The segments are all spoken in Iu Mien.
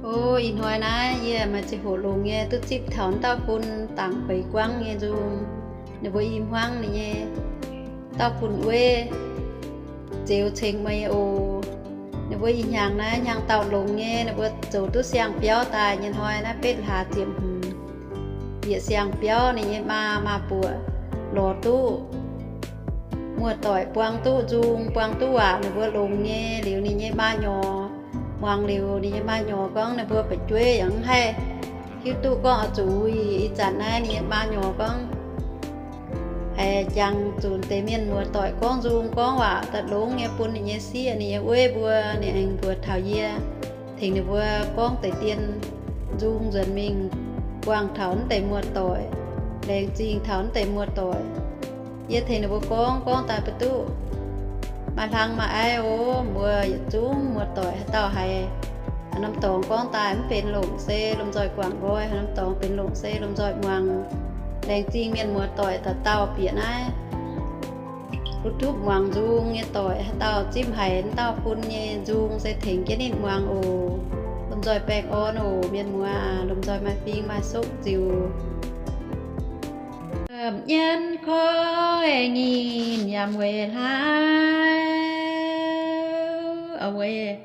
O, ih hnoi naaiv yie maaih ziangh hoc longx nyei duqv zipv taux wuov dauh bun dangc feix guangv nyei nzung. Ninh mbuo i hmuangv ninh nyei dauh bun wuov zeux ceng meih oc. Ninh mbuo ih hnyangx naaiv hnyangx-daauh longx nyei, ninh mbuo zoux duqv siang-biauv daaih nyei hnoi naaiv betv hlaax ziepc hmz. Bieqc siang-biauv ninh nyei maa, maa-buoc lorz duqv muoz-doic buang duqv nzung, buang duqv waac ninh mbuo longx nyei. Liuz ninh nyei maa-nyorx, muangx liuz ninh nyei maa-nyorx gorngv ninh mbuo fu'jueiv yaac mv haih hiuv duqv gorngv oix zuqc wuih. Ih zanc naaiv ninh nyei maa-nyorx gorngv haiz jangx zunc deix mienh muoz-doic gorngv nzung gorngv waac daaih longx nyei bun ninh nyei sieqv, ninh nyei weiv mbuo, ninh aengx mbuox taux yie, tengx ninh mbuo gorngv deix dien nzung nzuonx mingh buangh taux wuov deix muoz-doic, laengz zingh taux wuov deix muoz-doic. Yie tengx ninh mbuo gorngv, gorngv daaih ba'duqv maaih hlang maaih aiv oc. Mbuo yietc zungv muoz-doic haaix dauh haiz haaix norm dorngx gorngv daaih mv benx longc se lomh nzoih guangc nqoi, haaix norm dorngx benx longc se lomh nzoih muangx. Laengz zingh mienh muoz-doic dauh dauh bieqc naaiv YouTube muangx nzung nyei doic, haaix dauh zipv haiz wuov dauh bun nyei nzung se tengx jienv ninh muangx oc. Lomh nzoih baengh orn oc mienh muoz, lomh nzoih maaih fing maaih soqv ziux. Yiem nyienz koiv nyinh yaac weic hlaax, weic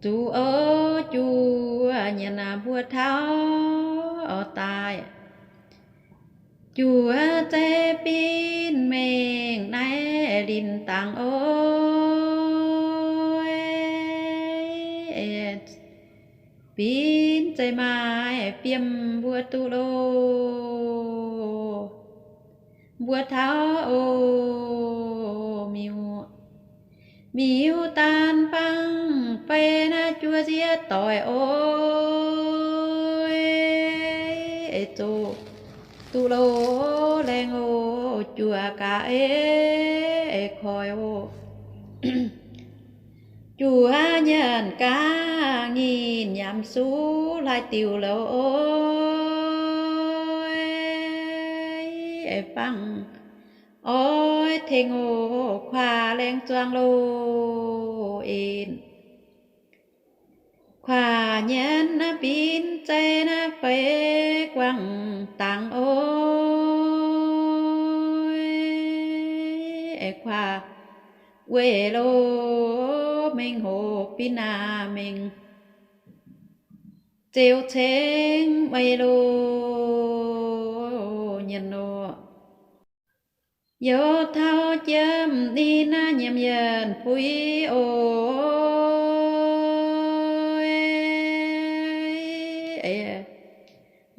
zuqc oix juoh nyanc mbuo taux oix daaih. Juoz zeiv binv mengh naaiv linh dangc oc. Binv zeiv maaih biomv mbuo duqv loh, mbuo taux oc miuc. Miuc daanh bangh fei naaiv juov nziev doic oc. Eix zoqc duqv loh laengz oc, juoz gaax eix koiv oc. Juoz nyanc gaax nyinh yaac mv suv hlaax diuc loh oc. Eix bangh oix tengx oc, kuaaiv laengz zuangx loh en. Kuaaiv nyienz naaiv binv zeiv naaiv feix guangc dangx oc. Eix kuaaiv weic loh mengh hoc binv aac mengh zeux ceng meih loh nyanc oc. Youz taux jiem ninh naaiv nyiemc yienc puix oc.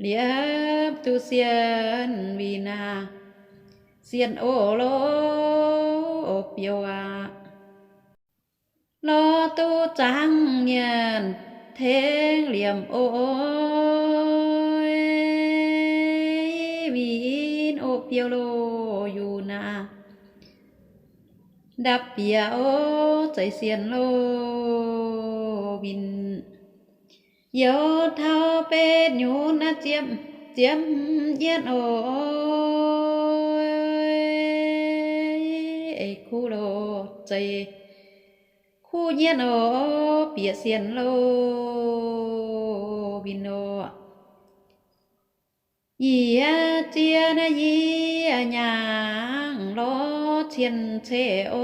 Liepc duqv sienh winh aac, sienh oc loh oc biouv aac. Lorz duqv zaangc mienh tengx liemh oc. Winh oc biouv loh yungh naaic, ndapv bieqc oc zeiz sienh loh winh. Youz taux betv nyunc naaiv ziepc, ziepc yietv oc. Eix kuv loh zeiz kuv yietv oc, bieqc sienh loh winh oc. Yie ziex naaiv yie nyaangc lorz cien-ceqv oc.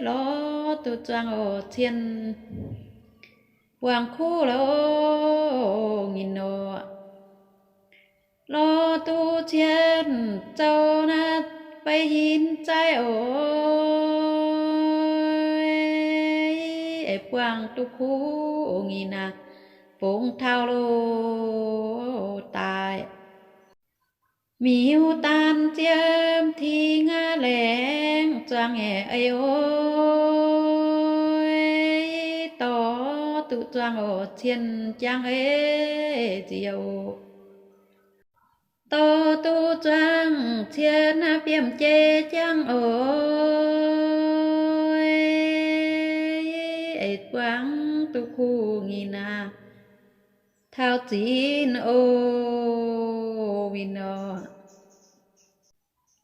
Lorz duqv zuangx oc cien buangh kuv loh nyinh oc. Lorz duqv cien zoux naaiv feix hinv zaaiv oc. Eix buangh duqv kuv nyinh aac, bungx taux loh daaih. Miuc-daanh ziepc ting aac, laengz zuangx eix oc. Dorh duqv zuangx oc cien jangv eix nziex oc. Dorh duqv zuangx cien aac, biomv jeiv jangv oc. Eix buangh duqv kuv nyinh aac, taux zinh oc winh oc.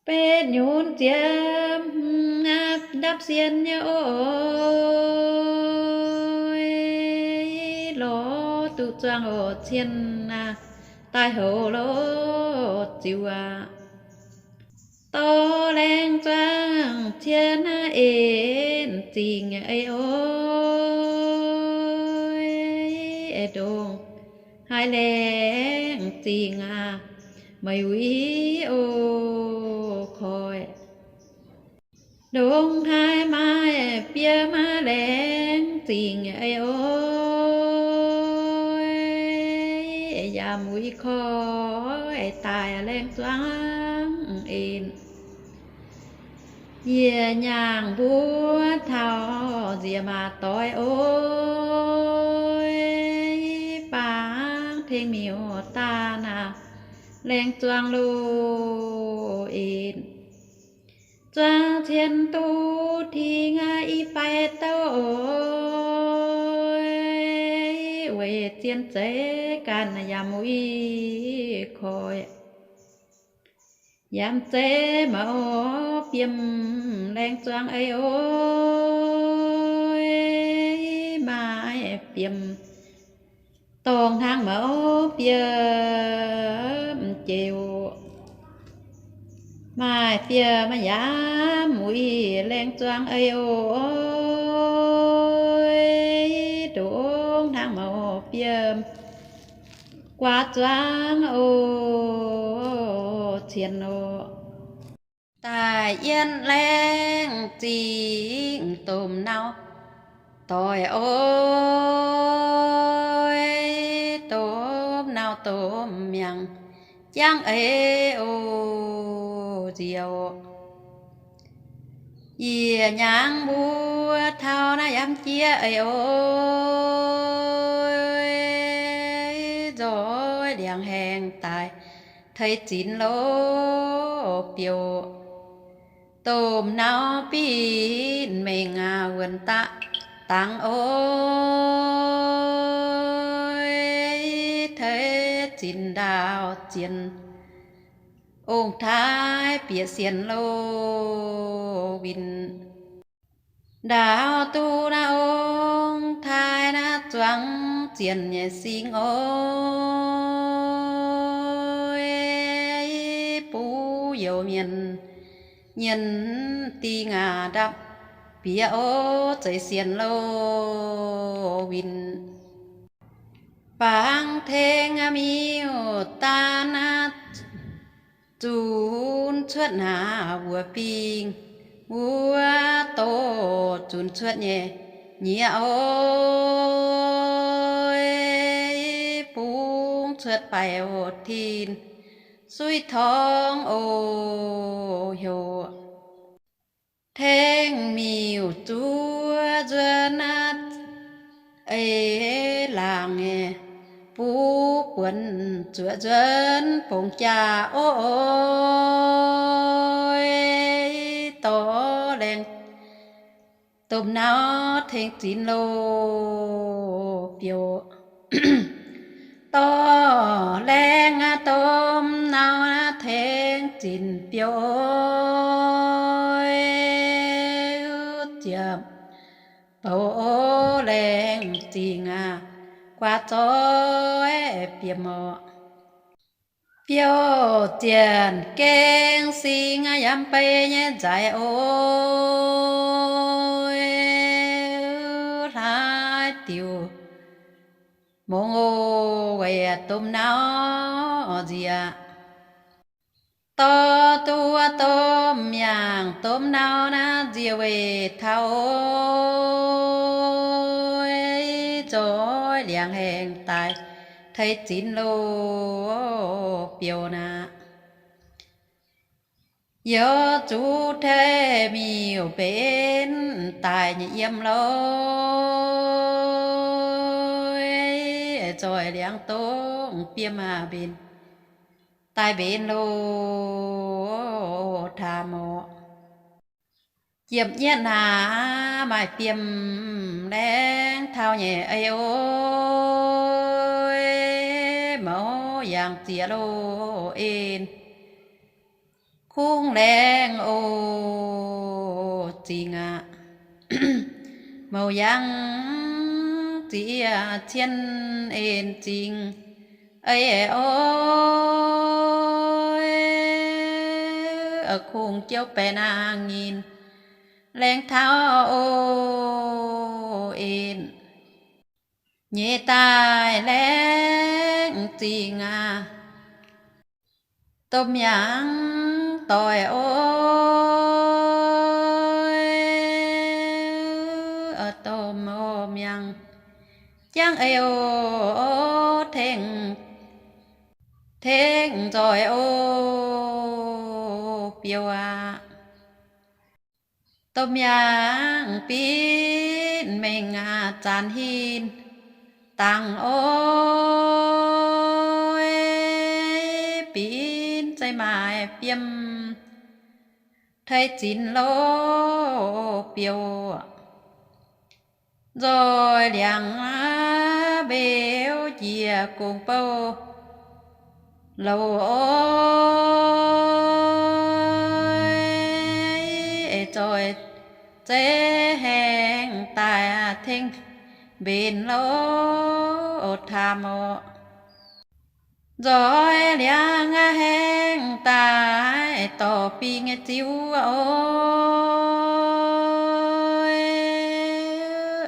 Betv nyunc ziepc hmz ndapv sien nyei oc. Lorz duqv zuangx oc, cien daaih houc lorz ziux aqv. Dorh laengz zuangx cien en zingh eix oc. Ndongc haaix laengz zingh aqv, meih uix oc koic. Ndongc haaix maaih biem laengz zingh eix oc. Yaac muic koic daaih laengz zuangx en. Yie nyaangc mbuo taux nziex maac doix oc. Bangc tengx miuc-daanh laengz zuangx loz-en. Zuangx cien duqv tingx i bai douh oc. Weic zien zeiv ganh yaac muic koic. Yaac zeiv maiv biem laengz zuangx eix oc. Maaih biem dorngx hnangv maiv biem jiex oc. Maaih biem yaac muic laengz zuangx eix oc. Ndongc hnangv maiv biem guaax zuangx oc, cien oc. Daaih yiem laengz zingh domh nauv doic oc. Domh nauv domh miangh jangv eix oc, nziex oc. Yie nyaangc mbuo taux naaiv yaac jiex eix oc. Nzoih liangx haengx daaih teix zinx loz-biouv. Domh nauv bieqc mengh wuonx daaih dangx oc. Teix zinx ndaauv zienh, ong-taaix bieqc sienx loz-winh. Ndaauv duqv naaiv ong-taaix naaiv zuangx zienh nyei sing oc. Buv youz mienh nyienh dingh aac ndapv bieqc oc, zeiz sienx loz-winh. Bangc tengx miuc-daanh zunc cuotv naaiv wuov bingh wuov doz, zunc cuotv nyei nyieqc oc. Bungx cuotv baih oc, tin suiv torngv oc heuc. Tengx miuc zuov nzuonx eix laangc nyei, buv buonc zuoqc nzuonx bungx jaax oc. Dorh laengz domh nauv tengx zinx loz-biouv. Dorh laengz aqv, domh nauv tengx zinx biouv oc. Ziepc bouc oc, laengz zingh aqv, guaax zoih bieqc oc. Biouv zienc gengh sing yaac mbei nyei nzaic oc. Hlaaix diuc mongx oc, weic domh nauv nziex. Dorh duqv domh miangh domh nauv naaiv nziex weic taux oc. Nzoih liangx haengx daaih teix zinx loz-biouv naaic. Youz zuqc tengx miuc mbenc daaih nyei yiem loh. Nzoih liangx dongh biem mbenc daaih mbenc loh, taamh oc. Jiem nyetv naaic maaih biem laengz taux nyei eix oc. Mouz yangh ziex loh en, kungx laengz oc zingh aqv. Mouz yangh ziex cien en zingh ei oc, kungx jouv baeqc naang nyinh laengz taux oc en. Nyeiz daaih laengz zingh aqv. Domh mi'aqv doic oc, domh mi'aqv jangv ei oc, tengx, tengx nzoih oc biouv aqv. Domh mi'aqv binv mengh aqv, zanc hin dangc oc, binv zeiv maaih fiem tei zinx loh biouv. Nzoih liangx aqv, mbeux njiec gong bouh loh oc, nzoih zeiv haengh daaih tengx mbenc loh taamh oc. Nzoih liangx aqv, haengh daaih dorh bingx nyei ziux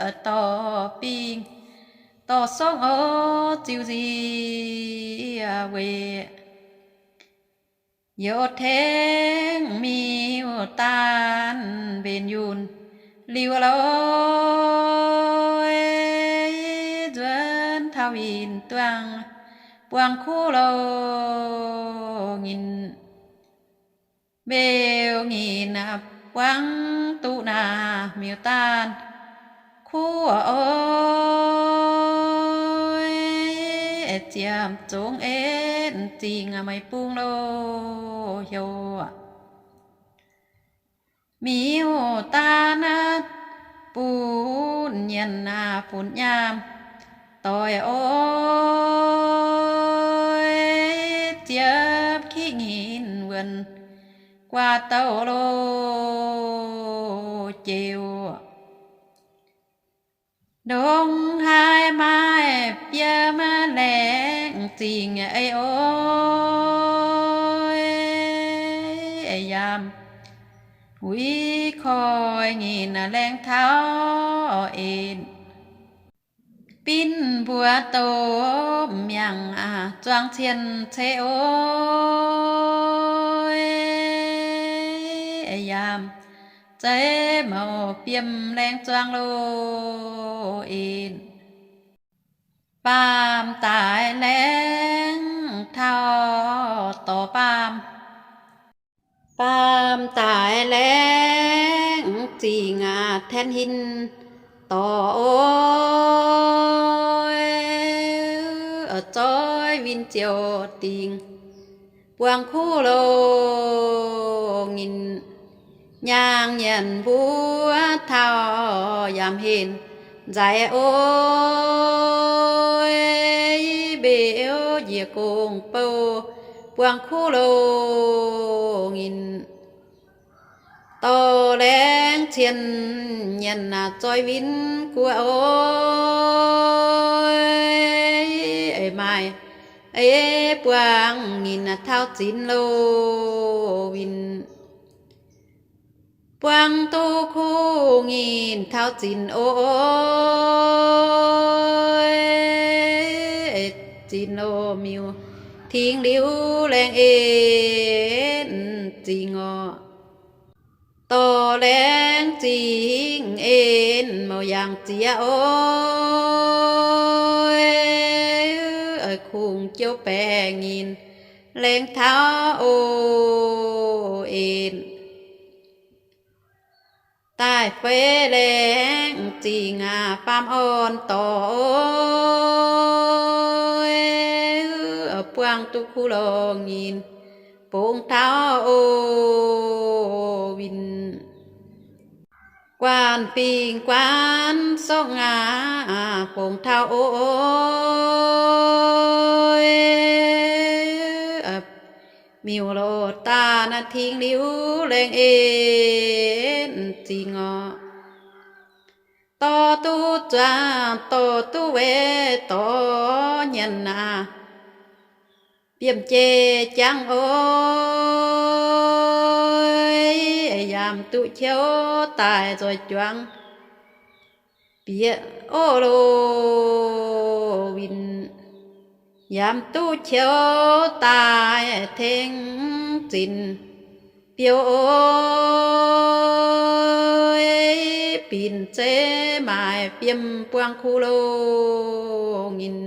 oc, dorh bingx, dorh songv oc, ziux nziex weic youz tengx miuc-daanh mbenc yunh liuz loh, nzuonx taux winh duangh buangh kuv loh nyinh, mbeux nyinh buangv duqv naaiv miuc-daanh kuv oc, ziepc zungv en zingh meih bung loh heuc miuc-daanh bun nyienx funx nyaam doic oc, ziepc kiv nyinh wuonx guaax douh loh jiex. Ndongc haaix maaih biem laengz zingh ei oc, yaac uix koi nyinh laengz taux en. Binv mbuo domh mi'aqv zuangx cien ceix oc, yaac zeiv mouc biem laengz zuangx loh en. Baamh daaih laengz taux dorh baamh, baamh daaih laengz zingh aqv, ten hin dorh oc, zoih win ziouc dingc buangh kuv loh nyinh, nyaangh nyienx mbuo taux yaac henv nzaic oc, mbeux njiec gong bouh buangh kuv loh nyinh, dorh laengz cien nyienx aqv, zoih win guoqv oc, maaih ei buangh nyinh taux zinx loh win, buangh duqv kuv nyinh taux zinx oc, zinx loh miuc tingx liuz laengz en zingh oc, dorh laengz zingh en mouc yangh ziex oc, kungx jouv baeqc nyinh laengz taux oc en. Daaih feix laengz zingh aqv, baamh orn dorh oc, buangh duqv kuv loh nyinh bungx taux oc win, guanh fingx guanh sokv aqv, bungx taux oc, miuc-loz daaih naaiv ting liuz laengz en zingh orqc. Dorh duqv zuangx dorh duqv weic dorh nyanc aac, biomv jeiv jangv oc. Yamh duqv qouv daaih nzoih juangc bieqc oc loh winh. Yamh duqv qouv daaih tengx zinc biouv oc. Binc zeiv maaih biomv buangv kuv loh nyinh,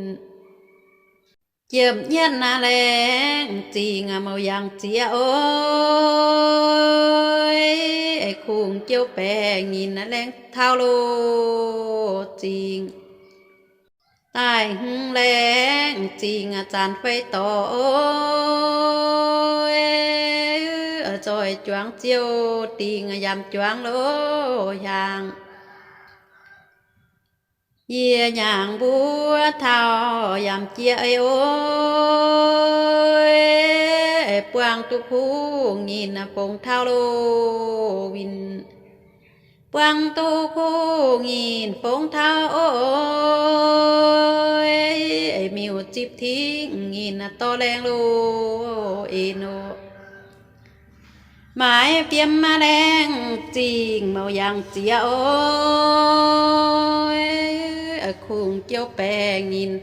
jiem nyienv aac laengz zingh aac mouc yangh ziex oc. Kungx jouv baengh nyinh laengz taux loh zingh. Daaih hmz laengz zingh aac zanc fei dorc oc. Nzoih juangc ziouc dingc yamh juangc loh hiaangx. Yie nyaangc mbuo taux yamh jiex ei oc. Buangv duqv kuv nyinh fongx taux loh winh. Buangv duqv kuv nyinh fongx taux oc. Miuc zipv tingv nyinh dorh laengz loh en oc. Maaiz biomv laengz zingh mouc yangh ziex oc. Kungx jouv baengh nyinh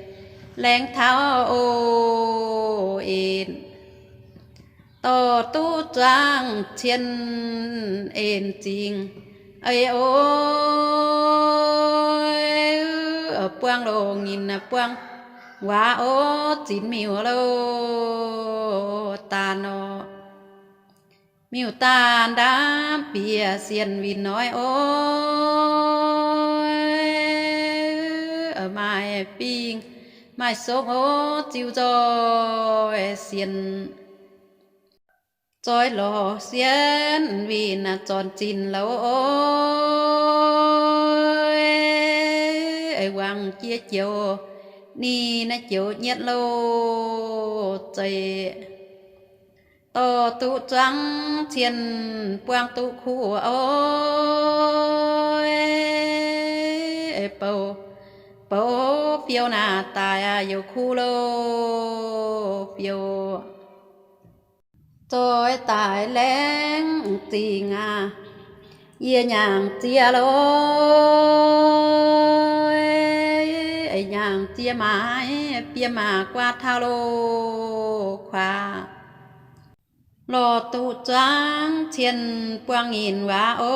laengz taux oc en. Dorh duqv zuangx cien en zingh ei oc. Buangv longx nyinh buangv waac oc, zinx miuc loh daanh oc. Miuc daanh ndaamv bieqc sienh winh noic oc. Maaih bingh maaih sokv oc, ziux nzoih sienh, zoih lorz sienh winh zornc zinx louz oc. Wangc jiex joux ninh naaiv joux nyietv loh zeic. Dorh duqv zuangx cien buangv duqv kuv oc. Bouc, bouc fiou naaic daaih aac youc kuv loh fiou. Zoih daaih laengz zingh aac, yie nyaangc ziex loh. Nyaangc ziex maaiz biomv aac guaax taux loh kuaax. Lorh duqv zuangx cien buangv nyinh waac oc.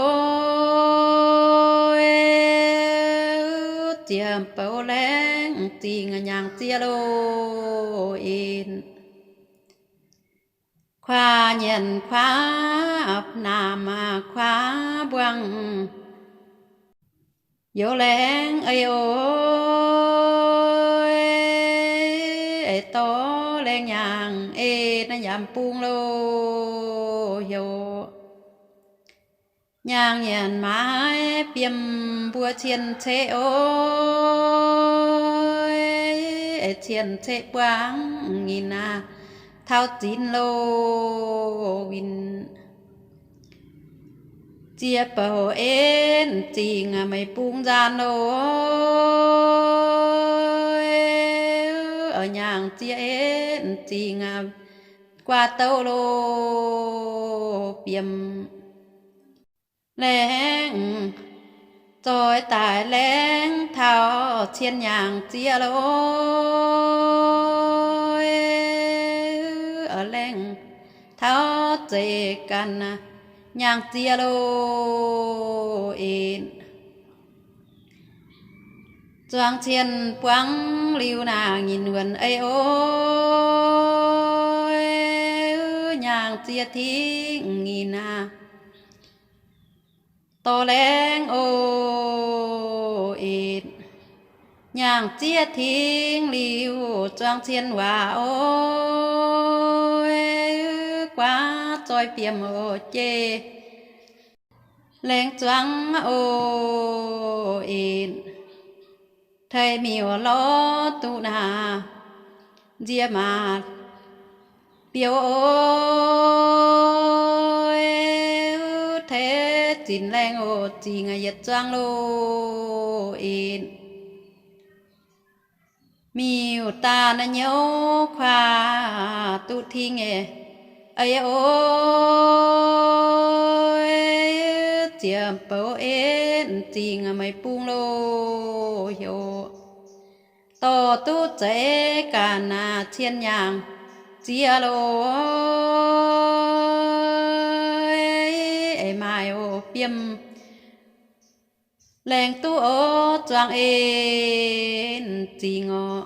Ziec bouc laengz zingh nyaangc ziex loh en. Kuaax nyanc kuaax naamh kuaax mbuangv youz laengz ei oc. Dorh laengz nyaangc ei naaiv yaac bung loh heuc. Nyaangc nyanc maaiz biomv mbuo cien ceqv oc. Cien ceqv buangv nyinh aac taux zinx loh winh. Ziex bouc en zingh meih bung nzaanx loh. Nyaangc ziex en zingh guaax douv loh biomv. Laengz zoih daaih laengz taux cien nyaangc ziex loh. Laengz taux zeiz ganh nyaangc ziex loh en. Zuangx cien buangv liuz naaic nyinh wuonc ei oc. Nyaangc ziex tingv nyinh aac dorh laengz oc en. Nyaangc ziex tingv liuz zuangx cien waac oc. Guaax zoih biomv oc jeiv laengz zuangx oc en. Tei miuc lorz duqv naaic nzie maaz Biouv o, tei zinc laengh oc, zingh yietc zuangx loh in. Miuc-daanh nyouz kuaaiv duqv ting eix o, ziepc bouv en zingh meih bung loh heuc, dorh duqv zeix ganh cien nyaangc ziex loh, eix maaih oc biomv laengh duqv oc zuangx en zingh oc.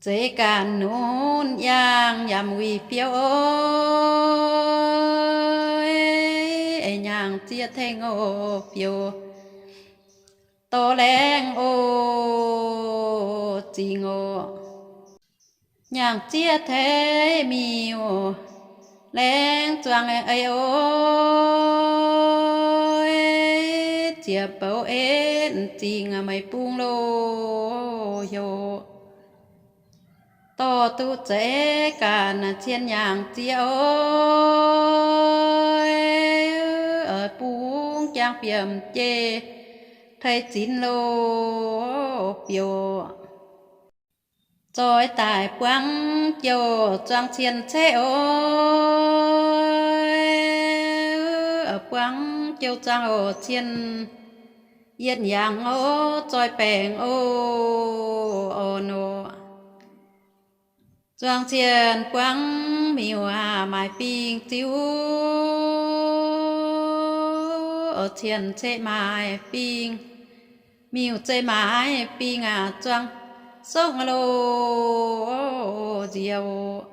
Zeix ganh nunc yangh yaac wuic biouv o, eix nyaangc ziex tengx oc biouv, dorh laengh oc zingh oc. Nyaangc ziex tengx miuc laengh zuangx eix o, ziepc bouv en zingh meih bung loh heuc, dorh duqv zeix ganh cien nyaangc ziex o, bung jangx biomv jei tei zinx loh biouv. Zoix daaih buangv jouh zuangx cien ceqv o, buangv jouh zuangx oc cien yietc yangh o, zoih baengc o, orn oc. Zuangx cien buangv miuc aac maaih bingh ziux, cien ceqv maaih bingh, miuc zeiz maaih bingh aac zuangx sokv loh nziex oc.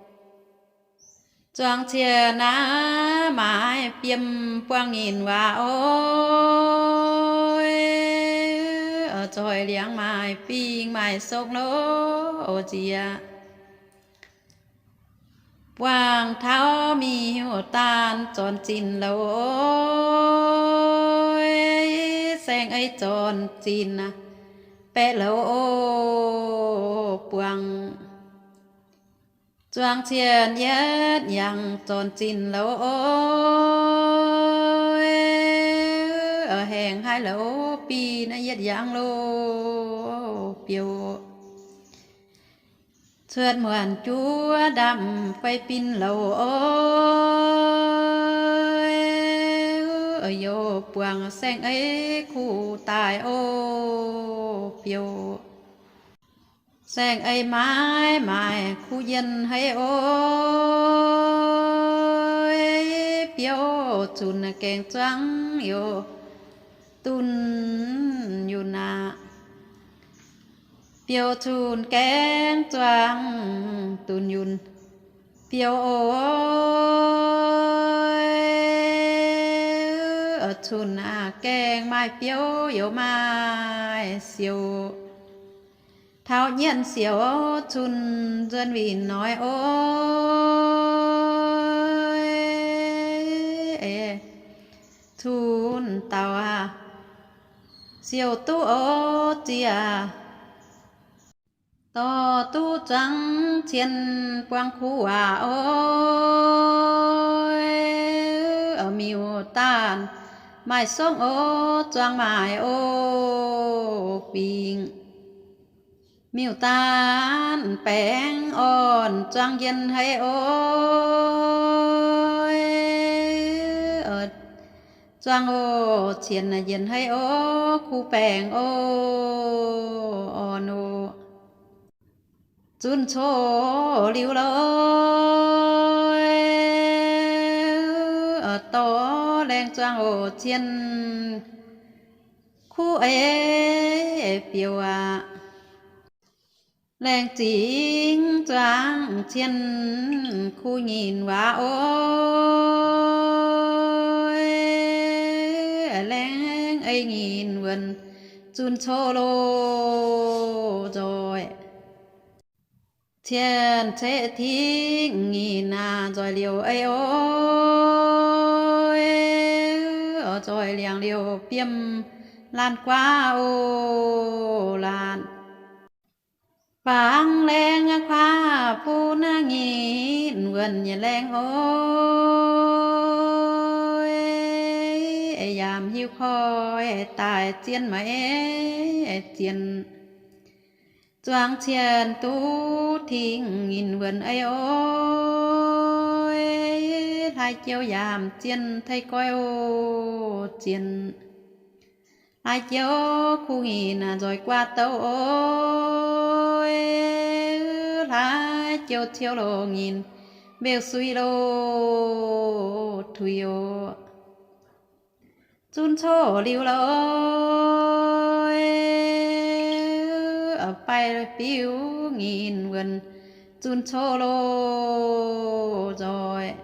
Zuangx cien aac maaih biomv buangv nyinh waac o, zoih liangx maaih bingh maaih sokv loh nziex. Buangh taux miuc-daanh zornc zinh loh, saeng-eix zornc zinh baeqc loh buangh. Zuangx cien yietc yangh zornc zinh loh, haengh haaix loh bingh yietc yangh loh biouv. Cuotv muonc juov ndamv fei bin loh, youh buangh saeng-eix kuh daaih o biouv. Saeng-eix maiv maaih kuh njien haic o, biouv zunh gaengh zuangx youh dunh yunh aqv. Biouv zunh gaengh zuangx dunh yunh biouv o, zunh aac gaengh maaih biouv youh maaih siouc. Taux nyienh siouc zunh nzuonx winh noic o, zunh dauh aac siouc duqv o ziex dorh duqv zuangx cien buangh kuv waac o, miuc-daanh maaih sokv o, zuangx maaih o bingh. Miuc-daanh baengh orn zuangx njien haic o, zuangx o cien njien haic o, kuh baengh o, orn o. Zunh coqv liuz loh, dorh laengh zuangx oc cien kuv eix biouv aac. Laengh zingx zuangx cien kuh nyinh waac o, laengh eix nyinh wuonx zunh coqv loh nzoih. Cien ceqv tingv nyinh aac nzoih liouc eix o, nzoih liangx liouc biomv laanh guaav o laanh. Fangx laengz kuaav bun naaiv nyei wuonh nyei laengz oc. Yaac hiuv koi daaih zien maaiz zien, zuangx cien duqv tingx nyei wuonh ei oc. Hlaax jouv yaac zien tei goiv oc, zien hlaax jouv kuv nyei nzoih guaav douv oc. Hlaax jouv ciouv loz nyei mbeu sui loz tuix oc. Zunv coqv liuz loz, baih biuv nyei wuonh zunv coqv loz nzoih.